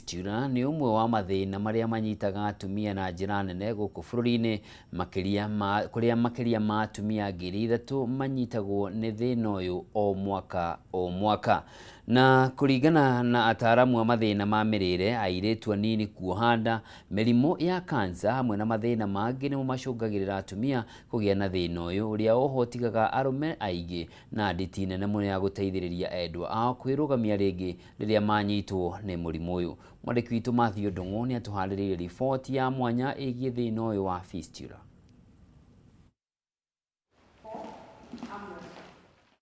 fistula nĩ ũmwe wa mathĩna marĩa manyitaga atumia na njĩra nene gũkũ bũrũri-inĩ, makĩria ma kũrĩa makĩria ma atumia 3,000 manyitagwo nĩ thĩna ũyũ o mwaka o mwaka. Na kũringana na ataaramu a mathĩna ma mĩrĩre, airĩtu anini kuoha nda, mĩrimũ ya kansa hamwe na mathĩna mangĩ nĩmo macũngagĩrĩra atumia kũgĩa na thĩna ũyũ, ũrĩa oho ũtigaga arũme aingĩ na nditi nene mũno ya gũteithĩrĩria endwa ao kwĩrũgamia rĩngĩ rĩrĩa manyitwo nĩ mũrimũ ũyũ. Mwandĩki witũ Matthew Ndung'u nĩ atũharĩrĩirie riboti ya mwanya ĩgiĩ thĩna ũyũ wa fistula.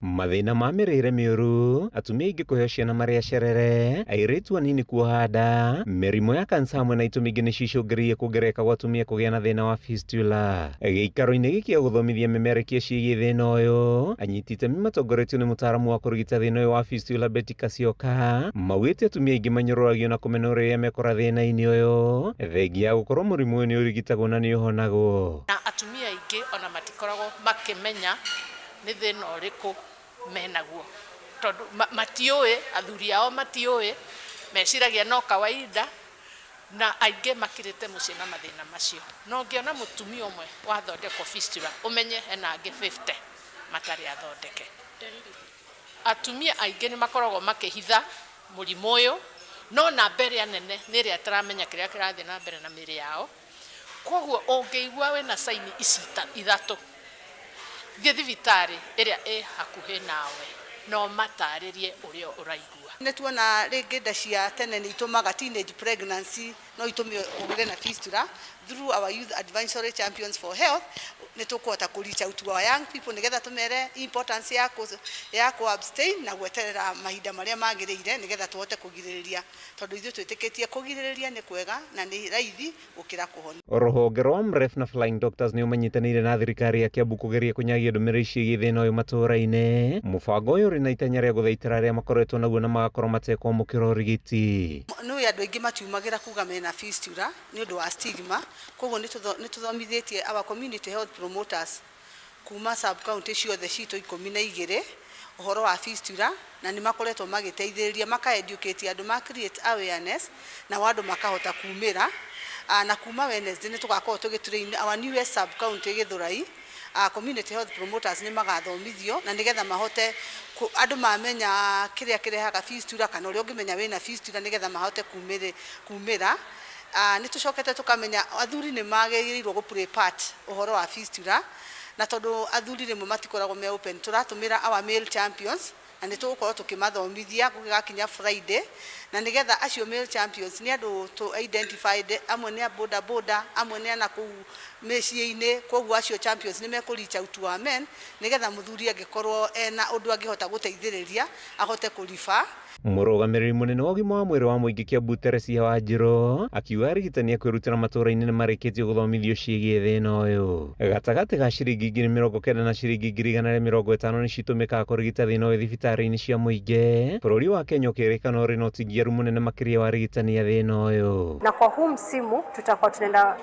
Mathĩna ma mĩrĩre mĩũru, atumia aingĩ kũheo ciana marĩ acerere, airĩtu anini kuoha nda, mĩrimũ ya kansa hamwe na itũmi ingĩ nĩcio icũngĩrĩirie kuongerereka gwa atumia kũgĩa na thĩna wa fistula. Gĩikaro-inĩ gĩkĩ gĩa gũthomithia memerekia ciĩgiĩ thĩna ũyũ, anyiti itemi matongoretio nĩ mũtaaramu wa kũrigita thĩna ũyũ wa fistula Betty Kasyoka, maugĩte atumia aingĩ manyũrũragio na kũmenwo rĩrĩa mekora thĩna-inĩ ũyũ, thengia ya gũkorwo mũrimũ ũyũ nĩ ũrigitagwo na nĩ ũhonagwo. Na atumia aingĩ ona matikoragwo makĩmenya nĩ thĩna ũrĩkũ menaguo, tondũ matiũĩ, athuri ao matiũĩ, meciragia no kawaida, na aingĩ makirĩte mũciĩ na mathĩna macio. Na ũngĩona mũtumia ũmwe wathondekwo fistula, ũmenye hena angĩ 50 matarĩ athondeke. Atumia aingĩ nĩ makoragwo makĩhitha mũrimũ ũyũ, no namba ĩrĩa nene nĩ ĩrĩa ĩtaramenya kĩrĩa kĩrathiĩ na mbere na mĩĩrĩ yao. Koguo ũngĩigua wĩna sign ici ithatũ, thiĩ thibitarĩ ĩrĩa ĩ hakuhĩ nawe na ũmatarĩrie ũrĩa ũraigua. Nĩ tuona rĩngĩ nda cia tene nĩ itũmaga teenage pregnancy, no itũme ũgĩe na fistula. Through our youth advisory champions for health, nĩ tũkũhota kũ reach out to our young people nĩgetha tũmere importance ya kũ abstain na gweterera mahinda marĩa magĩrĩire nĩgetha tũhote kũgirĩrĩria, tondũ ithuĩ twĩtĩkĩtie kũgirĩrĩria nĩ kwega na nĩ raithi gũkĩra kũhonia. Rũhonge rwa Amref na Flying Doctors nĩ ũmanyitanĩire na thirikari ya Kiambu kũgeria kũnyagia ndũmĩrĩri ciĩgiĩ thĩna ũyũ matũũra-inĩ. Mũbango ũyũ ũrĩ na itanya rĩa gũthaitĩra arĩa makoretwo naguo na magakorwo matekwamũkĩra ũrigiti. Nĩ andũ aingĩ matiumagĩra kuga mena fistula nĩ ũndũ wa stigma, koguo nĩ tũthomithĩtie our community health promoters kuma sub county ciothe citũ 12 ũhoro wa fistula, na nĩ makoretwo magĩteithĩrĩria maka educate andũ, ma create awareness na andũ makahota kumĩra. Na kuma Wednesday nĩ tũgakorwo tũgĩ train our newest sub county Gĩthũrai. Community health promoters nĩ magathomithio na nĩgetha mahote andũ mamenya kĩrĩa kĩrehaga fistula kana ũrĩa ũngĩmenya wĩna fistula nĩgetha mahote kumĩra. Nĩ tũcokete tũkamenya athuri nĩ magĩrĩirwo gũ play part ũhoro wa fistula, na tondũ athuri rĩmwe matikoragwo me open, tũratũmĩra our male champions na nĩ tũgũkorwo tũkĩmathomithia gũgĩgakinya Friday, na nĩgetha acio male champions nĩ andũ tũ identified, amwe nĩ a boda boda, amwe nĩ ana kũu mĩciĩ-inĩ. Koguo acio champions nĩ mekũ reach out to our men nĩgetha mũthuri angĩkorwo ena ũndũ angĩhota gũteithĩrĩria ahote kũ refer. Mũrũgamĩrĩri mũnene wa ũgima wa mwĩrĩ wa mũingĩ Kiambu Teresia Wanjirũ akiuga arigitani a kwĩrutĩra matũũra-inĩ nĩ marĩkĩtie gũthomithio ciĩgiĩ thĩna ũyũ. Gatagatĩ ga ciringi 90,000 na ciringi 150,000 nĩcio itũmĩkaga kũrigita thĩna ũyũ thibitarĩ-inĩ cia mũingĩ. Bũrũri wa Kenya ũkĩrĩkana ũrĩ na ũtingiaru mũnene makĩria wa arigitani a thĩna ũyũ. Na kwa huu msimu tutakuwa tunaenda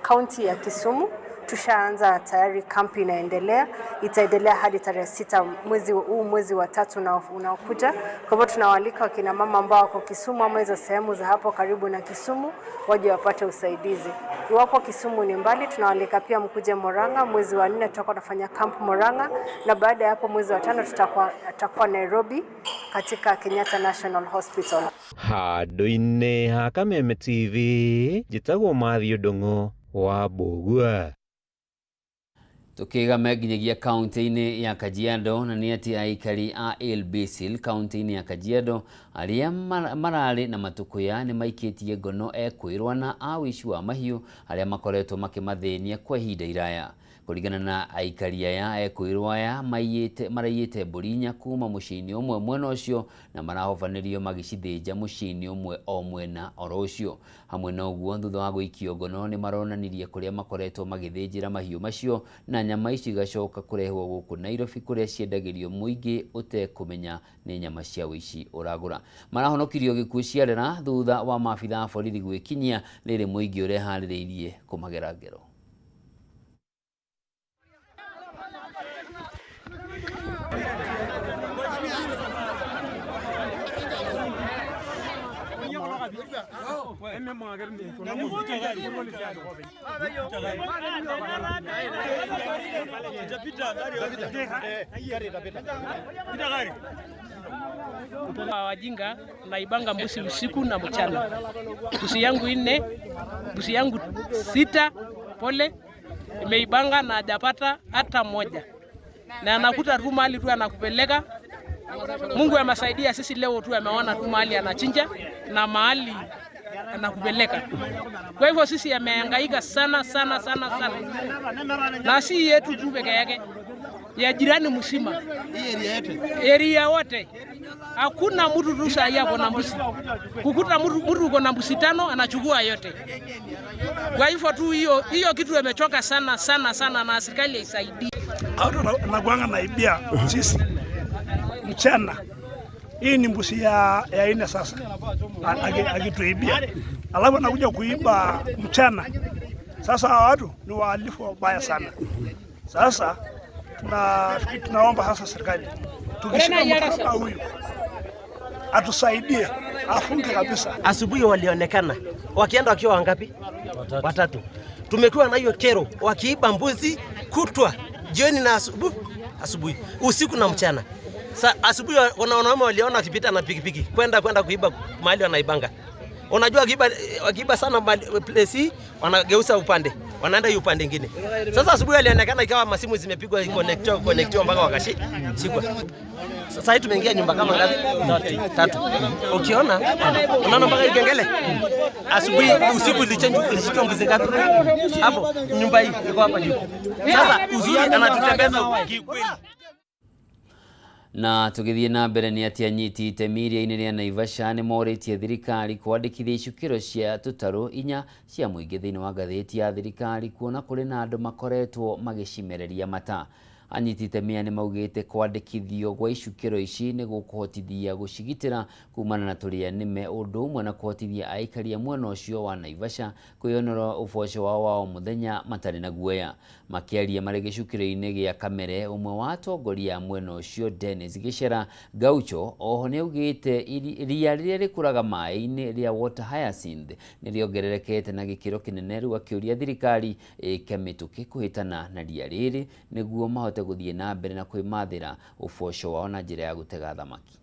kaunti ya Kisumu. Tushaanza tayari, kampi inaendelea, itaendelea hadi tarehe 6 mwezi huu, mwezi wa tatu unaokuja. Kwa hivyo tunawaalika wakina mama ambao wako Kisumu ama hizo sehemu za hapo karibu na Kisumu waje wapate usaidizi. Iwapo Kisumu ni mbali, tunawaalika pia mkuje Murang'a. Mwezi wa 4 tutakuwa tunafanya camp Murang'a, na baada ya hapo mwezi wa 5 tutakuwa Nairobi katika Kenyatta National Hospital. Handũ-inĩ ha Kameme TV, njĩtagwo Matthew Ndung'u wa Mbũgua. Tukigame nginyagia kaunti-inĩ ya Kajiado, na nĩ atĩ aikari a Ilbisil kaunti-inĩ ya Kajiado arĩa mararĩ na matũkũya nĩ maikĩtie ngono ekwĩrwo na a ũici wa mahiũ arĩa makoretwo makĩmathĩnia kwa ihinda iraya. Kũringana na aikari aya, ekwĩrwo aya maraiyĩte mbũri inya kuma mũciĩ-inĩ ũmwe mwena ũcio na marahobanĩrio magĩcithĩnja mũciĩ-inĩ ũmwe o mwena oro ũcio. Hamwe na ũguo, thutha wa gũikio ngono nĩ maronanirie kũrĩa makoretwo magĩthĩnjĩra mahiũ macio na nyama icio igacoka kũrehwo gũkũ Nairobi kũrĩa ciendagĩrio mũingĩ ũtekũmenya nĩ nyama cia ũici ũragũra. Marahonokirio gĩkuũ ciarera thutha wa maabitha a borithi gwĩkinyia rĩrĩ mũingĩ ũreharĩrĩirie kũmagera ngero. Wajinga naibanga mbuzi usiku na mchana. Mbuzi yangu 4, mbuzi yangu 6, pole, imeibanga na hajapata hata moja. Na anakuta tu mahali tu anakupeleka. Mungu amesaidia sisi leo tu ameona tu mahali anachinja na mahali anakupeleka. Kwa hivyo sisi amehangaika sana sana sana sana. Na si yetu tu peke yake, ya jirani mzima, area wote. Hakuna mtu tu sahi ako na mbuzi. Kukuta mtu uko na mbuzi 5 anachukua yote. Kwa hivyo tu hiyo kitu imechoka sana sana sana na serikali haisaidii. Watu wanakuanga naibia sisi mchana. Hii ni mbuzi ya 4 sasa akituibia. Alafu anakuja kuiba mchana. Sasa watu ni wahalifu wabaya sana. Sasa tunaomba sasa serikali tukishika mtu kama huyu atusaidie, afunge kabisa. Asubuhi walionekana wakienda wakiwa wangapi? Watatu. Tumekuwa na hiyo kero wakiiba mbuzi kutwa jioni na asubuhi, usiku na mchana. Asubuhi wanaume waliona wakipita na pikipiki kwenda kuiba mahali wanaibanga. Unajua wakiiba sana place hii wanageuza upande, wanaenda hiyo upande mwingine. Sasa asubuhi alionekana ikawa masimu zimepigwa connectiwa mpaka wakashikwa. Sasa hii tumeingia nyumba kama ngapi? 3. Ukiona unaona mpaka ikengele. Asubuhi usiku ilishika mbuzi ngapi? Hapo nyumba hii iko hapa juu. Sasa uzuri anatutembeza kikweli. Na tugithie na mbere ni ati anyiti itemi iria-inĩ rĩa Naivasha nĩ morĩtie thirikari kwandĩkithia icukĩro cia tũtarũ 4 cia mũingĩ thĩinĩ wa ngathĩti ya thirikari kuona kũrĩ na andũ makoretwo magĩcimereria mata. Anyiti itemi aya nĩ maugĩte kwandĩkithio gwa icukĩro ici nĩ gũkũhotithia gũcigitĩra kumana na tũrĩa nĩme ũndũ ũmwe na kũhotithia aikari a mwena ũcio wa Naivasha kwĩyonera ũboco wao wa o mũthenya matarĩ na guoya. Makĩaria marĩ gĩcukĩro-inĩ gĩa Kamere, ũmwe wa atongoria a mwena ũcio Dennis Gĩcera Gaucho oho nĩaugĩte ria rĩrĩa rĩkũraga maĩ-inĩ rĩa water hyacinth nĩrĩongererekete na gĩkĩro kĩnene, rĩu akĩũria thirikari ĩke mĩtũkĩ kũhĩtana na ria rĩrĩ nĩguo mahote gũthiĩ na mbere na kwĩmathĩra ũboco wao na njĩra ya gũtega thamaki.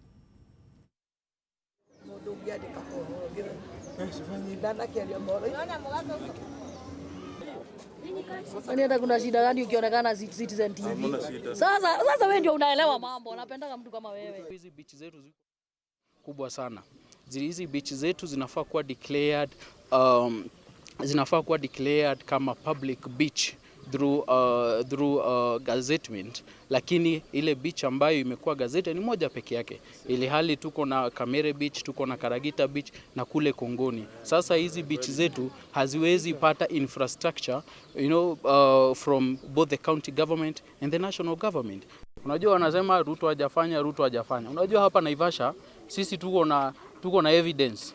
Hata kuna shida gani ukionekana Citizen TV? Sasa wewe ndio unaelewa mambo, napenda mtu kama wewe. Hizi beach zetu ziko kubwa sana. Hizi beach zetu zinafaa kuwa declared kama public beach through gazettement, lakini ile beach ambayo imekuwa gazete ni moja peke yake, ili hali tuko na Kamere Beach, tuko na Karagita Beach na kule Kongoni. Sasa hizi beach zetu haziwezi pata infrastructure from both the county government and the national government. Unajua wanasema Ruto hajafanya, Ruto hajafanya. Unajua hapa Naivasha sisi tuko na evidence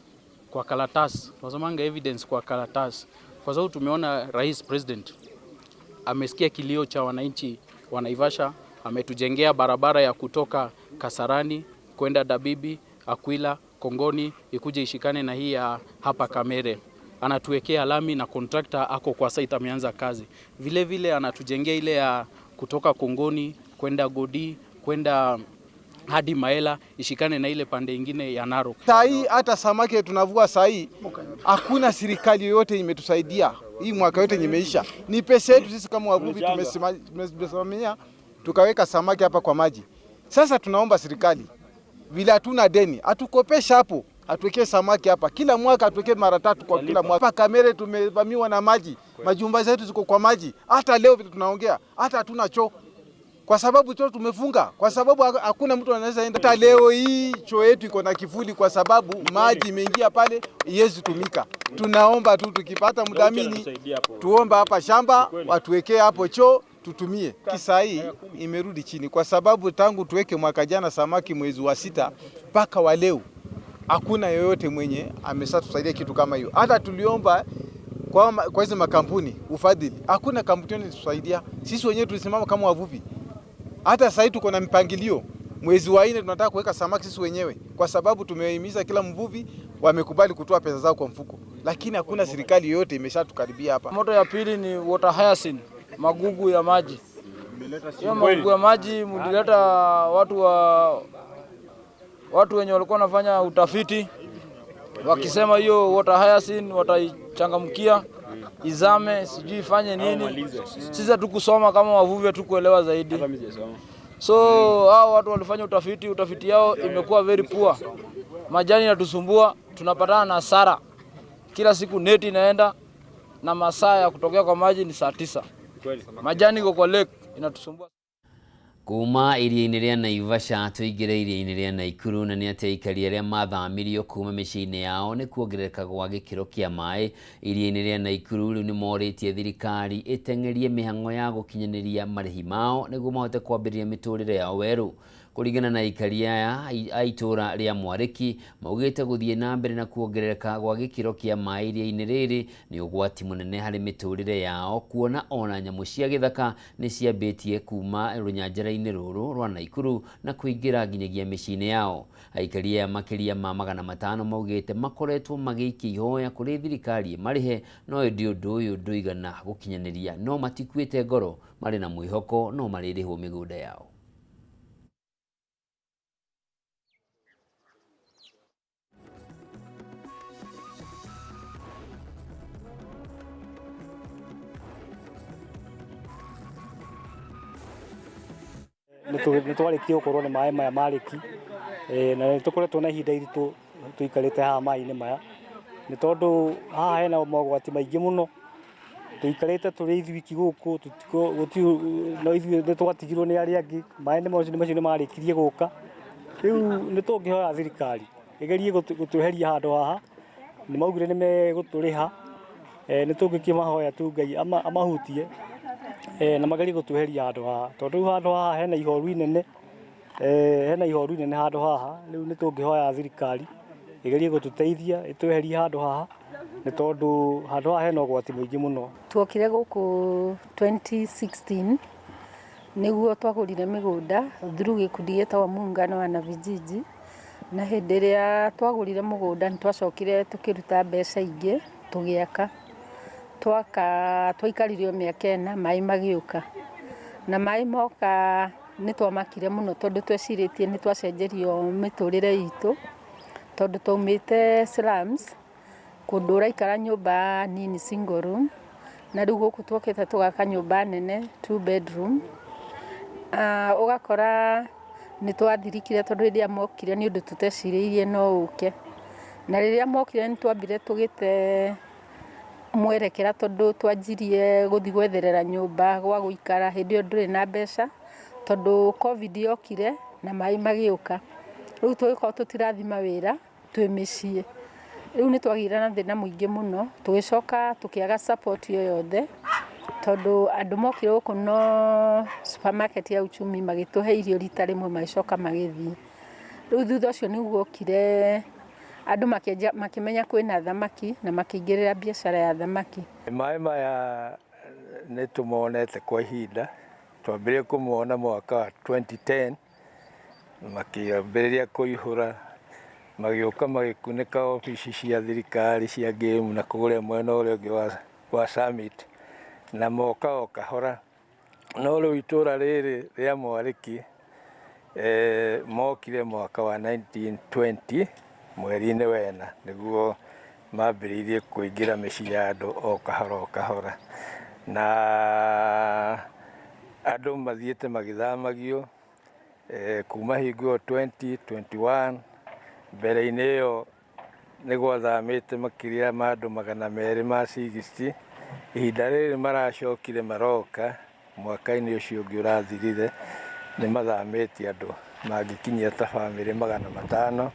kwa karatasi. Tunasemanga evidence kwa karatasi kwa sababu tumeona Rais President amesikia kilio cha wananchi wa Naivasha, ametujengea barabara ya kutoka Kasarani kwenda Dabibi, Aquila, Kongoni ikuje ishikane na hii ya hapa Kamere. Anatuwekea lami na contractor ako kwa site ameanza kazi. Vile vile anatujengea ile ya kutoka Kongoni kwenda Godi kwenda hadi Maela ishikane na ile pande ingine ya Narok. Sai hata samaki tunavua sai, hakuna serikali yoyote imetusaidia. Hii mwaka yote imeisha. Ni pesa yetu sisi kama wavuvi tumesimamia tukaweka samaki hapa kwa maji. Sasa tunaomba serikali, vile hatuna deni, atukopesha hapo, atuwekee samaki hapa. Kila mwaka atuwekee mara 3 kwa kila mwaka. Hapa Kamere tumevamiwa na maji. Majumba zetu ziko kwa maji. Hata leo vile tunaongea, hata hatuna choo. Kwa sababu choo tumefunga, kwa sababu hakuna mtu anaweza enda. Hata leo hii choo yetu iko na kivuli kwa sababu maji imeingia pale, iwezi tumika. Tunaomba tu tukipata mdhamini tuomba hapa shamba watuwekee hapo choo tutumie. Kisa hii imerudi chini kwa sababu tangu tuweke mwaka jana samaki mwezi wa 6 mpaka wa leo hakuna yoyote mwenye ameshatusaidia kitu kama hiyo. Hata tuliomba kwa hizo makampuni ufadhili, hakuna kampuni ilitusaidia. Sisi wenyewe tulisimama kama wavuvi. Hata sasa tuko na mpangilio, mwezi wa 4 tunataka kuweka samaki sisi wenyewe, kwa sababu tumehimiza kila mvuvi wamekubali kutoa pesa zao kwa mfuko, lakini hakuna serikali yoyote imeshatukaribia hapa. Moto ya pili ni water hyacinth, magugu ya maji. Hiyo magugu ya maji mlileta watu wa watu wenye walikuwa wanafanya utafiti wakisema hiyo water hyacinth wataichangamkia izame, sijui ifanye nini. Sisi hatukusoma kama wavuvi, hatukuelewa zaidi. So hao watu walifanya utafiti, utafiti yao imekuwa very poor. Majani inatusumbua, tunapatana na hasara kila siku, neti inaenda na masaa ya kutokea kwa maji ni saa 9. Majani iko kwa lake inatusumbua. Kuma iria-inĩ rĩa Naivasha tũingĩre iria-inĩ rĩa Naikuru na nĩ atĩ aikari arĩa mathamirio kuma mĩciĩ-inĩ yao nĩ kuongerereka gwa gĩkĩro kĩa maĩ iria-inĩ rĩa Naikuru rĩu nĩ morĩtie thirikari ĩteng'erie mĩhang'o ya gũkinyanĩria marĩhi mao nĩguo mahote kwambĩrĩria mĩtũrĩre yao werũ. Kũringana na aikari aya a itũũra rĩa Mwarĩki maugĩte gũthiĩ na mbere na kuongerereka gwa gĩkĩro kĩa maĩ iria-inĩ rĩrĩ nĩ ũgwati mũnene harĩ mĩtũrĩre yao kuona ona nyamũ cia gĩthaka nĩ ciambĩtie kuma rũnyanjara-inĩ rũrũ rwa Naikuru na kũingĩra nginyagia mĩciĩ-inĩ yao. Aikari aya makĩria ma 500 maugĩte makoretwo magĩikia ihoya kũrĩ thirikari ĩmarĩhe no ĩndĩ ũndũ ũyũ ndũigana gũkinyanĩria no matikuĩte ngoro marĩ na mwĩhoko no marĩrĩhwo mĩgũnda yao. Nä twarä gå korwo nä maä maya marĩki na nä tå koretwo na ihinda iritå tå ikarä haha maä-inä maya nä tondå haha hena mogwati maingä må no tå ikarä te tå rä ithuiki gå kå no ithuä nä twatigirwo nä arä angä maä macio nä marä kirie gå ka rä u nä tå ngä hoya thirikari ĩgerie gũtweheria handũ haha nĩ maugire nĩ megũtũrĩha nĩ tũngĩkĩmahoya tu Ngai amahutie na magerie gũtweheria handũ haha tondũ rĩu handũ haha hena ihoru inene hena ihoru inene handũ haha rĩu nĩ tũngĩhoya thirikari ĩgerie gũtũteithia ĩtweherie handũ haha nĩ tondũ handũ haha hena ũgwati mũingĩ mũno. Tuokire gũkũ 2016 nĩguo twagũrire mĩgũnda through gĩkundi gĩtagwo Muungano wa Wanavijiji na hĩndĩ ĩrĩa twagũrire mũgũnda nĩ twacokire tũkĩruta mbeca ingĩ tũgĩaka twaka twaikarire o mĩaka 4 maĩ magĩũka na maĩ moka nĩ twamakire mũno tondũ twecirĩtie nĩ twacenjerio mĩtũrĩre itũ tondũ twaumĩte slums kũndũ ũraikara nyũmba nini single room na rĩu gũkũ twokĩte tũgaka nyũmba nene 2 bedroom ũgakora nĩ twathirikire tondũ hĩndĩ ĩrĩa mokire nĩ ũndũ tũtecirĩirie no ũke na rĩrĩa mokire nĩ twambire tũgĩte mwerekera tondũ twanjirie gũthiĩ gwetherera nyũmba gwa gũikara hĩndĩ ĩyo ndũrĩ na mbeca tondũ COVID yokire na maĩ magĩũka rĩu tũgĩkorwo tũtirathi mawĩra twĩ mĩciĩ rĩu nĩ twagĩire na thĩna mũingĩ mũno tũgĩcoka tũkĩaga support yo yothe tondũ andũ mokire gũkũ no supermarket ya uchumi magĩtũhe irio rita rĩmwe magĩcoka magĩthiĩ rĩu thutha ũcio nĩguo okire andũ makĩmenya kwĩna thamaki na makĩingĩrĩra biacara ya thamaki. Maĩ maya nĩ tũmonete kwa ihinda twambĩrĩrie kũmona mwaka wa 2010 makĩambĩrĩria kũihũra magĩũka magĩkunĩka obici cia thirikari cia game na kũrĩa mwena ũrĩa ũngĩ wa Summit na moka o kahora no rĩu itũra rĩrĩ rĩa Mwarĩki mokire mwaka wa 1920 mweri-inĩ wena nĩguo mambĩrĩirie kũingĩra mĩciĩ ya andũ o kahora o kahora na andũ mathiĩte magĩthamagio kuma hingo ĩyo 2021 mbere-inĩ ĩyo nĩ gwathamĩte makĩria ma andũ 260 ihinda rĩrĩ maracokire maroka mwaka-inĩ ũcio ũngĩ ũrathirire nĩ mathamĩtie andũ mangĩkinyia ta bamĩrĩ 500.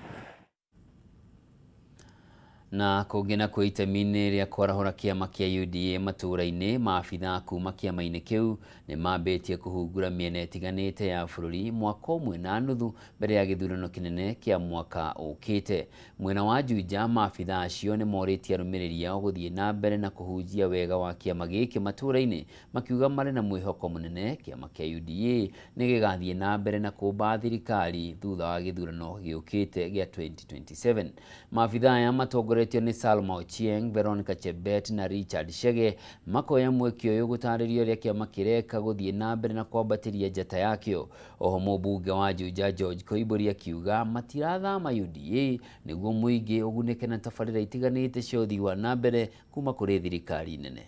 Na kũngĩ nakuo itemi-inĩ rĩa kwarahũra kĩama kĩa UDA matũũra-inĩ, maabithaa kuma kĩama-inĩ kĩu nĩ mambĩtie kũhungura mĩena ĩtiganĩte ya bũrũri mwaka ũmwe na nuthu mbere ya gĩthurano kĩnene kĩa mwaka ũkĩte. Mwena wa Juja, maabithaa acio nĩ morĩtie arũmĩrĩri ao gũthiĩ na mbere na kũhunjia wega wa kĩama gĩkĩ matũũra-inĩ, makiuga marĩ na mwĩhoko mũnene kĩama kĩa UDA nĩ gĩgathiĩ na mbere na kũmba thirikari thutha wa gĩthurano gĩũkĩte gĩa 2027. Maabithaa aya matongoretio nĩ Salma Ochieng, Veronica Chebet na Richard Chege makoya mweke ũyũ gũtarĩria ũrĩa kĩama kĩreka gũthiĩ na mbere na kwambatĩria njata yakĩo. Oho mũmbunge wa Juja George Koimbũri akiuga matirathama UDA nĩguo mũingĩ ũgunĩke na tabarĩra itiganĩte cia ũthii wa na mbere kuma kũrĩ thirikari nene.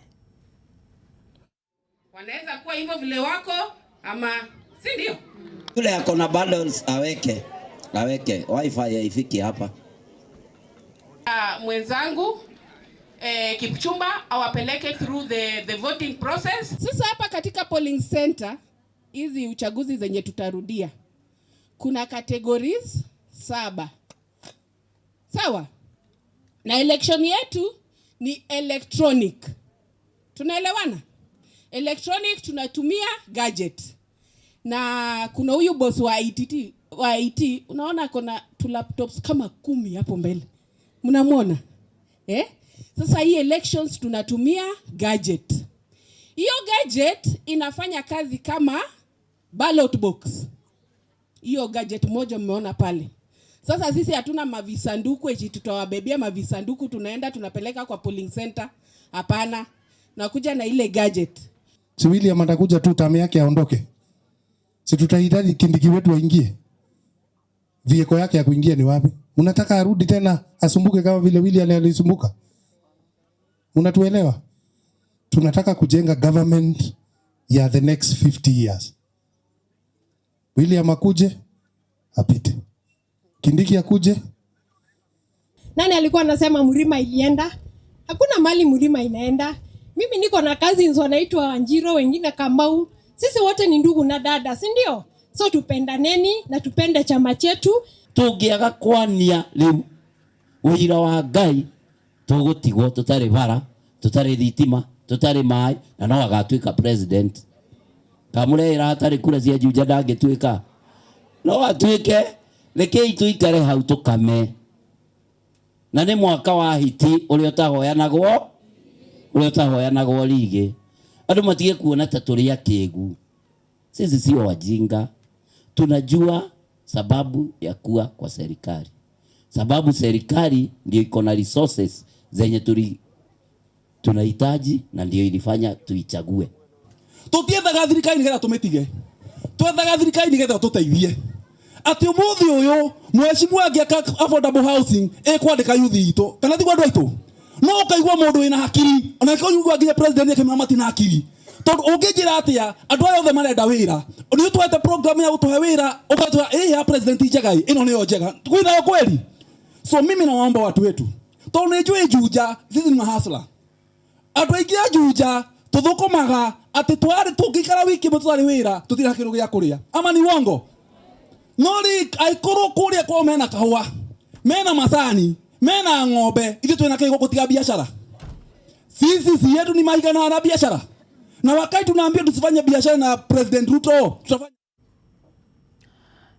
Wanaweza kuwa hivyo vile wako ama si ndio? Yule ako na bundles aweke, aweke wifi haifiki hapa. Mwenzangu Kipchumba awapeleke through the voting process. Sasa hapa katika polling center hizi uchaguzi zenye tutarudia kuna categories 7. Sawa? Na election yetu ni electronic. Tunaelewana? Electronic tunatumia gadget. Na kuna huyu boss wa ITT, wa IT, unaona kuna tu laptops kama 10 hapo mbele. Mnamuona? Sasa hii elections tunatumia gadget. Hiyo gadget inafanya kazi kama ballot box. Hiyo gadget moja mmeona pale. Sasa sisi hatuna mavisanduku eti tutawabebea mavisanduku tunaenda tunapeleka kwa polling center. Hapana. Nakuja na ile gadget. Si William atakuja tu term yake aondoke. Si tutahitaji Kindiki wetu aingie. Vehicle yake ya kuingia ni wapi? Unataka arudi tena asumbuke kama vile William alisumbuka? Unatuelewa? Tunataka kujenga government ya the next 50 years. William akuje apite. Kindiki akuje. Nani alikuwa anasema mlima ilienda? Hakuna mali mlima inaenda. Mimi niko na cousins wanaitwa Wanjiro, wengine Kamau. Sisi wote ni ndugu na dada, si ndio? So tupendaneni na tupende chama chetu. Tungiaga kwania riu wira wa Ngai tugutigwo tutari bara, tutari thitima, tutari mai, na no agatuika president. Kamurera hatari kura cia Juja ndangituika. No atuike, rekei tuikare hau tukame. Na ni mwaka wa hiti uria utahoyanagwo, uria utahoyanagwo rigi. Andu matige kuona ta turi akigu. Sisi sio wajinga. Tunajua sababu ya kuwa kwa serikali. Sababu serikali ndio iko na resources zenye tunahitaji na ndio ilifanya tuichague. Tutiethaga thirikari nigetha tumitige. Twethaga thirikari nigetha tuteithie. Ati umuthi uyu mheshimiwa angiaka affordable housing ikwandika youth itu kana tiguo andu aitu. No ukaigua mundu wina hakiri ona ukaigua nginya president akimwira matina hakiri. Tondu unginjira atia andu aya othe marenda wira ni utwete program ya gutuhe wira ugatwa ya president njega ino niyo njega kwithayo kweli. So mimi nawaomba watu wetu, tondu ni njui Juja sisi ni mahasla. Andu aingi a Juja tuthukumaga ati twari tungikara wiki imwe tutari wira tutira kindu gia kuria, ama ni uongo? No ri aikorwo kuria kwao mena kahua, mena macani, mena ng'ombe, ithuĩ twina kĩ gũtiga biashara? Sisi si yetu ni maigana na biashara. Na wakati tunaambia tusifanye biashara na President Ruto, tutafanya.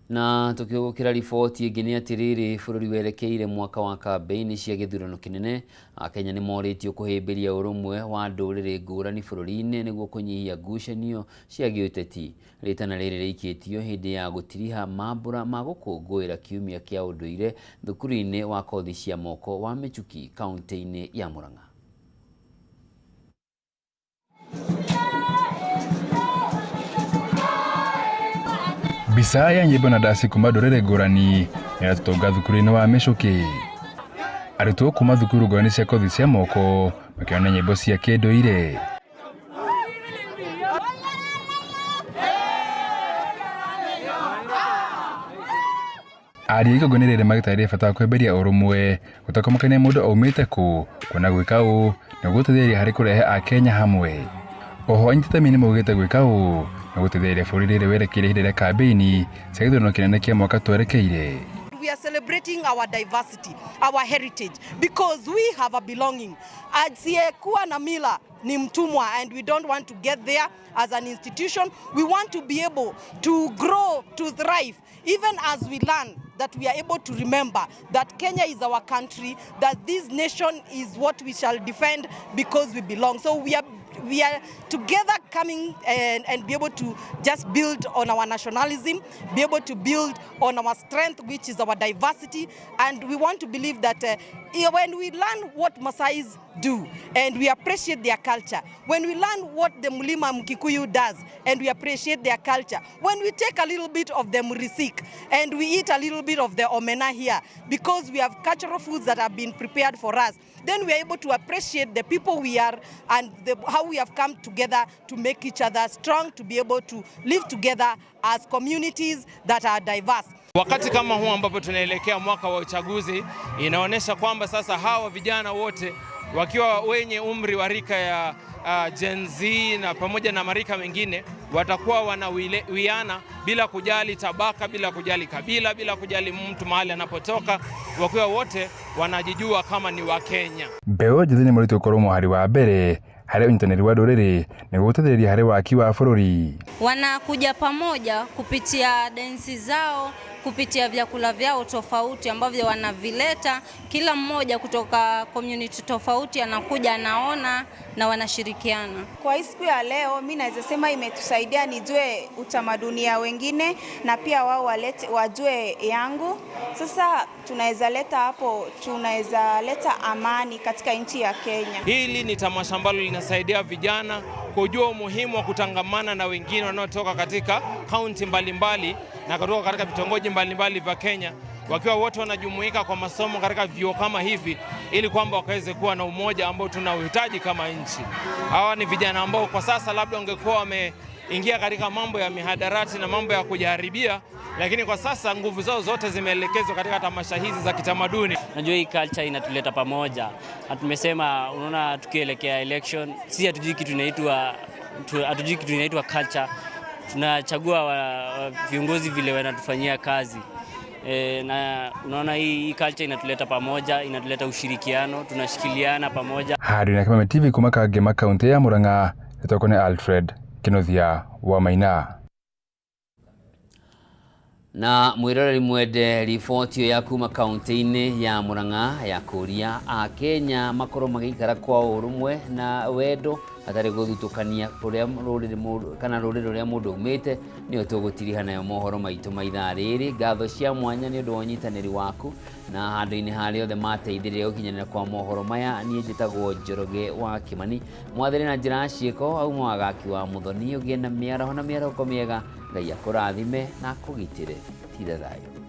Na tukiugukira riboti ĩngĩ nĩ atĩrĩrĩ, bũrũri werekeire mwaka wa kambĩini cia gĩthurano kĩnene. Akenya nĩ morĩtio kũhĩmbĩria ũrũmwe wa ndũrĩrĩ ngũrani bũrũri-inĩ nĩguo kũnyihia ngucanio cia gĩũteti. Rĩtana rĩrĩ rĩikĩtio hĩndĩ ya gũtiriha mambũra ma gũkũngũĩra kiumia kĩa ũndũire thukuru-inĩ wa kothi cia moko wa Mĩchuki kaunti-inĩ ya Murang'a. Mbica ya nyĩmbo na ndaci kuma ndũrĩrĩ ngũrani nĩyatũtonga thukuru-inĩ wa Mĩcũkĩ. Arutwo kuma thukuru ngũrani cia kothi cia moko makĩona nyĩmbo cia kĩndũire. Aria igongona rĩrĩ magĩtarĩria bata wa kũhĩmbĩria ũrũmwe gũtekũmakania mũndũ aumĩte kũ, kuona gwĩka ũũ nĩ gũgũteithĩrĩria harĩ kũrehe Akenya hamwe. Oho anyiti itemi nĩ maugĩte gwĩka ũũ nĩ gũteithĩrĩria bũrũri rĩrĩ werekeire ihinda rĩa kambĩini cia gĩthurano kĩnene kĩa mwaka twerekeire. we are celebrating our diversity, our heritage, because we have a belonging. Asiyekuwa na mila ni mtumwa, and we don't want to get there as an institution. We want to be able to grow, to thrive, even as we learn that we are able to remember that Kenya is our country, that this nation is what we shall defend because we belong. So we are together coming and be able to just build on our nationalism, be able to build on our strength, which is our diversity. And we want to believe that when we learn what Maasais do and we appreciate their culture, when we learn what the Mulima Mkikuyu does and we appreciate their culture, when we take a little bit of the Murisik and we eat a little bit of the omena here, because we have cultural foods that have been prepared for us, then we are able to appreciate the people we are and how we have come together to make each other strong, to be able to live together as communities that are diverse. Wakati kama huu ambapo tunaelekea mwaka wa uchaguzi, inaonyesha kwamba sasa hawa vijana wote wakiwa wenye umri wa rika ya Gen Z na pamoja na marika mengine watakuwa wanawiana bila kujali tabaka, bila kujali kabila, bila kujali mtu mahali anapotoka, wakiwa wote wanajijua kama ni Wakenya. Mbeũ njĩthĩ nĩmoretwo gũkorwo mũhari wa mbere harĩ ũnyitanĩri wa ndũrĩrĩ nĩguo gũteithĩrĩria harĩ waki wa bũrũri. Wanakuja pamoja kupitia densi zao, kupitia vyakula vyao tofauti ambavyo wanavileta. Kila mmoja kutoka community tofauti anakuja, anaona na wanashirikiana. Kwa hii siku ya leo, mi naweza sema imetusaidia nijue utamaduni ya wengine na pia wao walete, wajue yangu. Sasa tunaweza leta hapo, tunaweza leta amani katika nchi ya Kenya. Hili ni tamasha ambalo linasaidia vijana kujua umuhimu wa kutangamana na wengine wanaotoka katika kaunti mbalimbali na kutoka katika vitongoji mbalimbali vya Kenya, wakiwa wote wanajumuika kwa masomo katika vyuo kama hivi, ili kwamba wakaweze kuwa na umoja ambao tunauhitaji kama nchi. Hawa ni vijana ambao kwa sasa labda wangekuwa wameingia katika mambo ya mihadarati na mambo ya kujiharibia, lakini kwa sasa nguvu zao zote zimeelekezwa katika tamasha hizi za kitamaduni. Najua hii culture inatuleta pamoja, na tumesema, unaona, tukielekea election, sisi hatujui kitu inaitwa culture. Tunachagua viongozi vile wanatufanyia kazi na unaona hii culture inatuleta pamoja, inatuleta ushirikiano, tunashikiliana pamoja. Handũ na Kameme TV kuma Kangema kaunti ya Murang'a, nĩtwakwo nĩ Alfred Kinuthia wa Maina. Na mwiroreri mwende, riboti ĩyo ya kuma kaunti-inĩ ya Murang'a ya kũria Akenya makorwo magĩikara kwa ũrũmwe na wendo hatarĩ gũthutũkania kũrĩa rũrĩrĩ mũndũ kana rũrĩrĩ rũrĩa mũndũ aumĩte, nĩyo tũgũtiriha nayo mohoro maitũ ma ithaa rĩrĩ. Ngatho cia mwanya nĩ ũndũ wa ũnyitanĩri waku na handũ-inĩ harĩa othe mateithĩrĩria gũkinyanĩra kwa mohoro maya. Niĩ njĩtagwo Njoroge wa Kĩmani, mwathĩre na njĩra ya ciĩko auma wagaki wa Mũthoni. Ũgĩe na mĩaraho na mĩarahũko mĩega. Ngai akũrathime na akũgitĩre. Tira thayũ.